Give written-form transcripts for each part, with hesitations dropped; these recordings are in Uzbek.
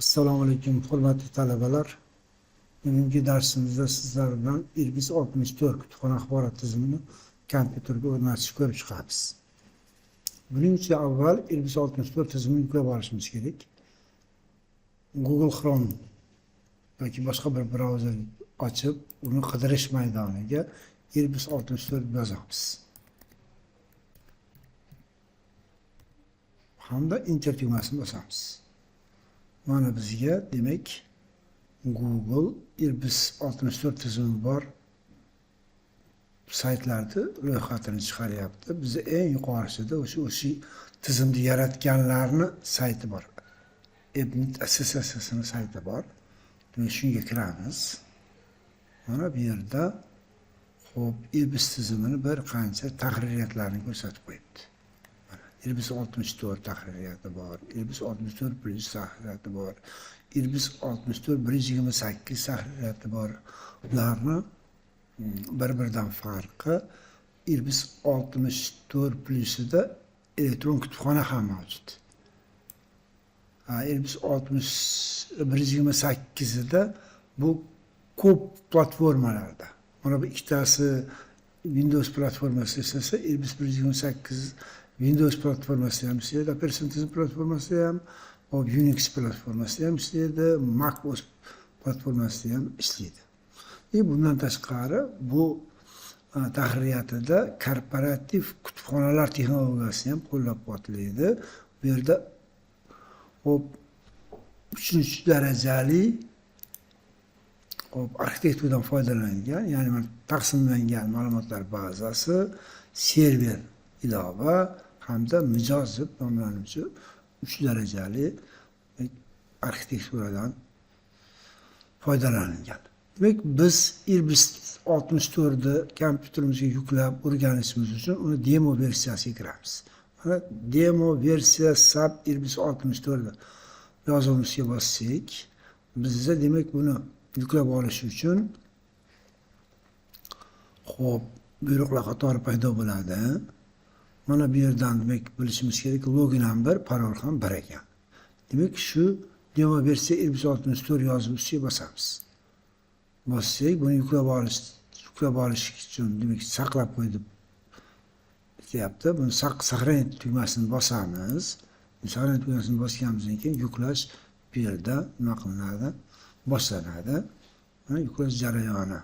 Assalomu alaykum, hurmatli talabalar. Bugungi darsimizda sizlar bilan Irbis 64 kutubxona axborot tizimini kompyuterga o'rnatishni ko'rib chiqamiz. Buning uchun avval Irbis 64 tizimini yuklab olishimiz kerak. Google Chrome yoki boshqa bir brauzer ochib, uni qidirish maydoniga Irbis 64 yozamiz. Hamda Enter tugmasini bosamiz. Mana bizga demak Google Irbis 64 tizimi bor saytlarni ro'yxatini chiqaryapti. Biza eng yuqorisida o'sha tizimni yaratganlarni sayti bor. Ebnit assotsiatsiyasining sayti bor. Demak, shunga kiramiz. Mana bu yerda xo'p, Irbis tizimini bir qancha tahririyatlarini ko'rsatib qo'yibdi. Mana Irbis 64 tahririyati bor, Irbis 64 plus tahririyati bor, Irbis 64 128 tahririyati bor. Ularni bir-biridan farqi Irbis 64 plusida elektron kutubxona ham mavjud. Irbis 128ida bu ko'p platformalarda. Mana bu ikkitasi Windows platformasida ishlasa, Irbis 128 Windows platformasida ham ishlaydi, operatsion tizim platformasida ham, hop, Unix platformasida ham ishlaydi, Mac OS platformasida ham ishlaydi. Bundan tashqari bu tahririyatida korporativ kutubxonalar texnologiyasini ham qo'llab-quvvatlaydi. Bu yerda hop 3 darajali hop arxitekturadan foydalangan, ya'ni mana taqsimlangan ma'lumotlar bazasi, server ilova hamda mijoz deb nomlanuvchi 3 darajali arxitekturadan foydalanilgan. Demak, biz Irbis 64 ni kompyuterimizga yuklab o'rganishimiz uchun uni demo versiyasiga kiramiz. Mana demo versiya SAP Irbis 64 yozuvimizga bossak, bizda demak buni yuklab olish uchun xo'p, buyruqlar qatori paydo bo'ladi. Mana bu yerdan demak bilishimiz kerak, login ham bir, parol ham bir ekan. Demak, shu demo versiya Irbis 64 yozib ustiga bosamiz. Bossak, buni yuklab olish uchun demak saqlab qo'y deb deyapti. Buni saqlanib tugmasini bosamiz. Saqlanib tugmasini bosganimizdan keyin yuklash bu yerda nima qilinadi? Boshlanadi. Mana yuklash jarayoni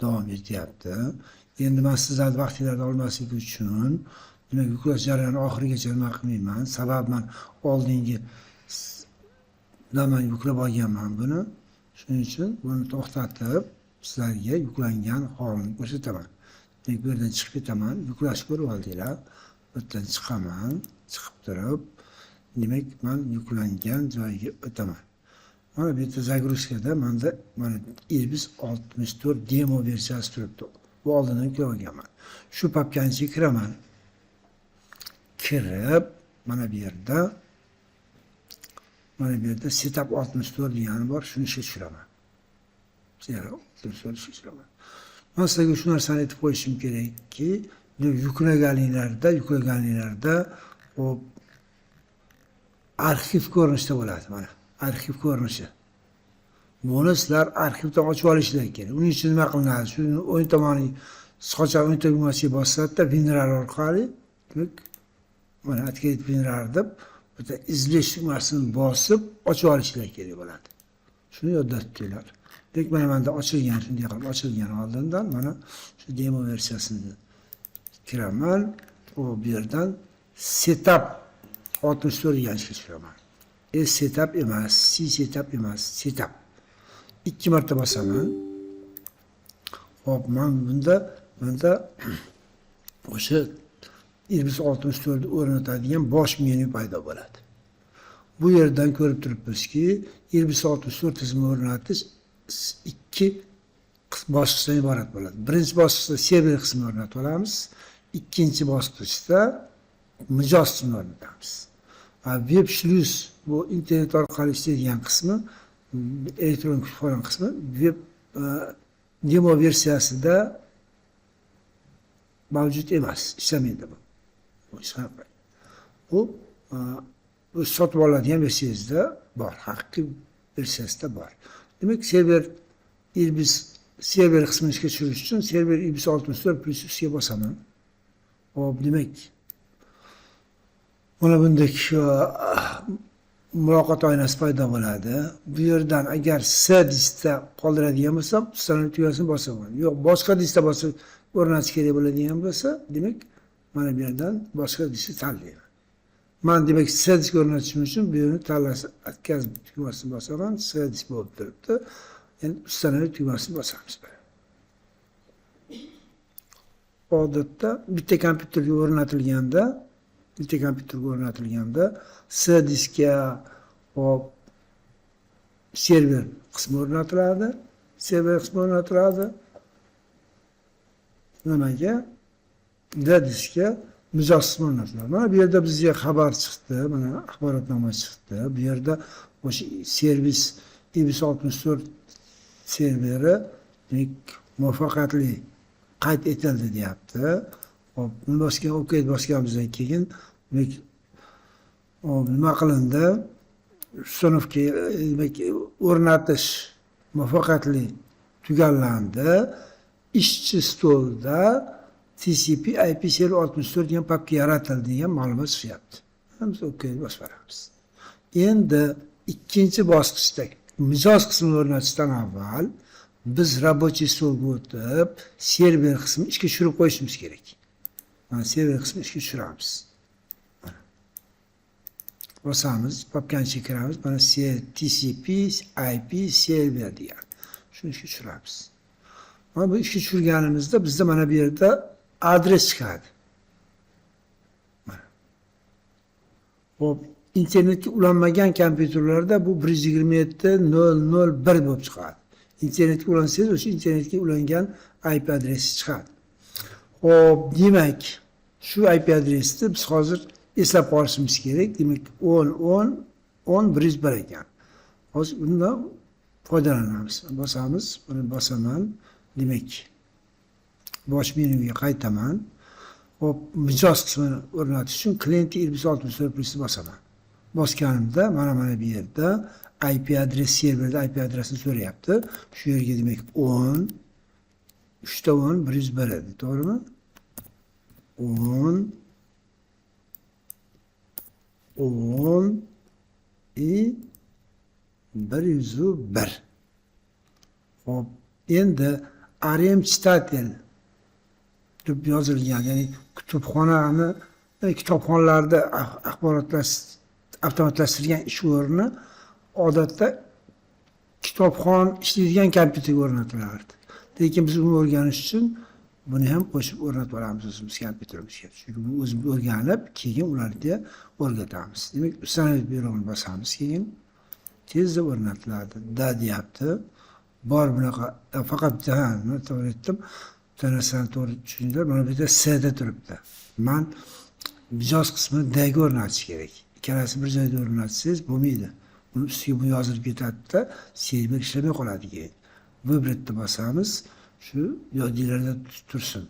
davom etyapti. Endi men sizlarni vaqtingizni olmaslik uchun demak yuklash jarayoni oxirigacha nima qilmayman. Sabab men oldingi man yuklab olganman buni. Shuning uchun buni to'xtatib sizlarga yuklangan holini ko'rsataman. Demak, bu yerdan chiqib ketaman. Yuklash ko'rib oldinglar. Bu yerdan chiqaman, chiqib turib, demak, men yuklangan joyga o'taman. Mana bu yerda zagruzkada menda mana Irbis 64 demo versiyasi turibdi. Bu oldindan yuklab olganman. Shu papkani ichiga kiraman. Kirib, mana bu yerda setup 64 degani bor, shuni ishga tushiraman. Setup 64 ishga tushiraman. Men sizlarga shu narsani aytib qo'yishim kerakki, yuklaganinglarda o arxiv ko'rinishda bo'ladi, mana arxiv ko'rinishi. Buni sizlar arxivdan ochib olishinglar kerak. Uning uchun nima qilinadi? Shuni o'ng tomoni socha o'ng tugmasiga bossadida WinRAR orqali, demak, mana открыть WinRAR deb bitta izlash tugmasini bosib ochib olishinglar kerak bo'ladi. Shuni yodda tutinglar. Demak, mana menda ochilgan, shunday qilib ochilgan oldindan mana shu demo versiyasini kiraman. U bu yerdan setup 64 degan ishga tushiraman. S setup emas, C setup emas, setup. 2 marta bosaman. Xo'p, men bunda o'sha Irbis 64 ni o'rnatadigan bosh menyu paydo bo'ladi. Bu yerdan ko'rib turibmizki, Irbis 64 tizimini o'rnatish 2 bosqichdan iborat bo'ladi. Birinchi bosqichda server qismini o'rnatib olamiz. Ikkinchi bosqichda mijoz qismini o'rnatamiz. Web Shlus bu internet orqali ishlaydigan qismi, elektron kutubxona qismi web demo versiyasida mavjud emas, ishlamaydi bu. Bu Bu sotib oladigan versiyasida bor, haqiqiy versiyasida bor. Demak, server Irbis server qismini ishga tushirish uchun server Irbis 64 plyus ustiga bosaman. Hop, demak, mana bunday muloqot oynasi paydo bo'ladi. Bu yerdan agar C diskda qoldiradigan bo'lsam, установить tugmasini bosaman. Yo'q, boshqa diskda bosib o'rnatish kerak bo'ladigan bo'lsa, demak, mana bu yerdan boshqa diskni tanlayman. Man demak C disk o'rnatishim uchun bu yerni tanlash отказ tugmasini bosaman, C disk bo'lib turibdi. Endi установить tugmasini bosamiz. Odatda bitta kompyuterga o'rnatilganda C diskga, hop, server qismi o'rnatiladi. Server qismi o'rnatiladi. Nimaga? D diskga mijoz qismi o'rnatiladi. Mana bu yerda bizga xabar chiqdi, mana axborotnoma chiqdi. Bu yerda o'sha servis Irbis 64 serveri, demak, muvaffaqiyatli qayd etildi deyapti. Hop, buni bosgan, OK bosganimizdan keyin, demak, hop, nima qilindi? Установка, demak, o'rnatish muvaffaqiyatli tugallandi. Ishchi stolda TCP IP server 64 degan papka yaratildi degan ma'lumot chiqyapti. Biz OK bosib yuboramiz. Endi ikkinchi bosqichda mijoz qismini o'rnatishdan avval biz рабочий stolga o'tib, server qismini ishga tushirib qo'yishimiz kerak. Mana, server qismini ishga tushiramiz. Mana. Bosamiz, papkani ichiga kiramiz. Mana TCP IP server degan. Shuni ishga tushiramiz. Mana bu ishga tushirganimizda bizda mana bu yerda adres chiqadi. Mana. Hop, internetga ulanmagan kompyuterlarda bu 127.0.0.1 bo'lib chiqadi. Internetga ulansangiz, o'sha internetga ulangan IP adresi chiqadi. Hop, demak, shu IP adresni biz hozir eslab qolishimiz kerak. Demak, 10 10 10 101 ekan. Hozir bundan foydalanamiz. Bosamiz, buni bosaman. Demak, bosh menyuga qaytaman. Hop, mijoz qismini o'rnatish uchun klient Irbis 64 plyusni bosaman. Bosganimda mana bu yerda IP adres, serverda IP adresini so'rayapti. Shu yerga, demak, 10 3 ta 10 101 edi, to'g'rimi? 10 10 и 101. Hop, endi RM читатель deb yozilgan, ya'ni kutubxonani, kitobxonlarda axborotlash avtomatlashtirilgan ish o'rni odatda kitobxon ishlaydigan kompyuterga o'rnatilardi. Lekin biz uni o'rganish uchun buni ham qo'shib o'rnatib olamiz o'zimiz kompyuterimizga. Chunki buni o'zimiz o'rganib, keyin ularga o'rgatamiz. Demak, установить buyrug'ini bosamiz keyin. Tezda o'rnatiladi. Да deyapti. Bor bunaqa faqat bitta, ha, nima, to'g'ri aytdim. Bitta narsani to'g'ri tushundinglar. Mana bu yerda S da turibdi. Man mijoz qismini D ga o'rnatish kerak. Ikkalasi bir joyda o'rnatsangiz bo'lmaydi. Uni ustiga bu yozilib ketadida, server ishlamay qoladi keyin. Выбрать bosamiz. Shu yodinglarda tursin.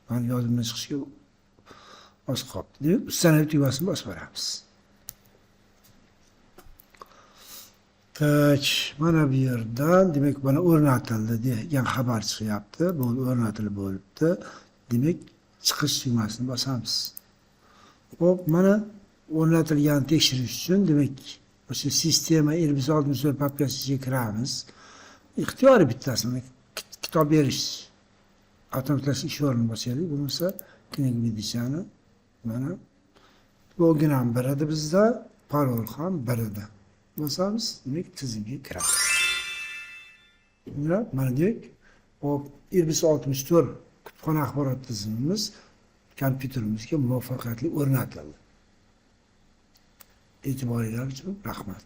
Man yodimdan chiqishga oz qolibdi. Demak, установить tugmasini bosib boramiz. Так, mana bu yerdan, demak, mana o'rnatildi degan xabar chiqyapti. Bu o'rnatilib bo'libdi. Demak, chiqish tugmasini bosamiz. Xo'p, mana o'rnatilganini tekshirish uchun, demak, o'sha sistema Irbis 64 papkasi ichiga kiramiz. Ixtiyoriy bittasini kitob berish avtomatlashtirish ish o'rnini bosaylik. Bo'lmasa, книга выдача ni, mana, login ham bir edi bizda, parol ham bir edi. Bosamiz, demak, tizimga kiramiz. Mana, demak, hop, Irbis 64 kutubxona axborot tizimimiz kompyuterimizga muvaffaqiyatli o'rnatildi. E'tiboringlar uchun rahmat.